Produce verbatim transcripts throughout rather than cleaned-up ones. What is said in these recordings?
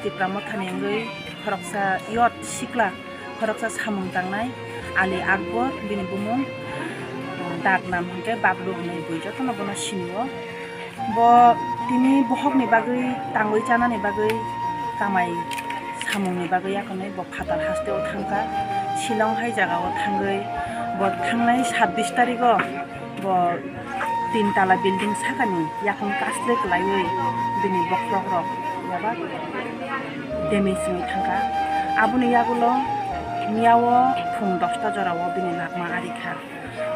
Tipra Mothani wngwi khoroksa yot sikla, khoroksa samung tangnai Ali Akbar, bini bumung, ah, Dagnam hwnkhe Bablu hwnwi bui jotono bono sinio. Bo tini bohokni bagwi tangwi chanani bagwi kamai samungni bagwi yakhwlwi bo phatar hasteo thangkha, Shillong hai jagao thangwi bo thangnai sabbish tarigo bo tin tala building sakani yakung kasle kwlaiwi bini bokhorok rok yaba damage wngwi thangkha. Aboni yagulo miyao phung dosta jorao bini lakma arikha.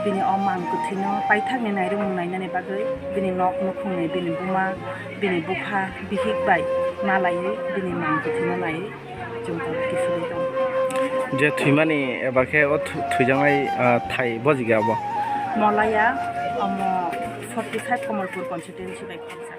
Bini o mang kwthwino paithakni nairwmung nainani bagwi bini nok nukhungni bini buma, bini bupha, bihik bai malaiwi bini mang kwthwino naiwi chwng tabuk kiphilwi tongo. Je thwimani eba khe o thu-, thwijaknai, ah, thai bojigya bo? Molaya, omo forty five Kamalpur constituency bai khoroksa.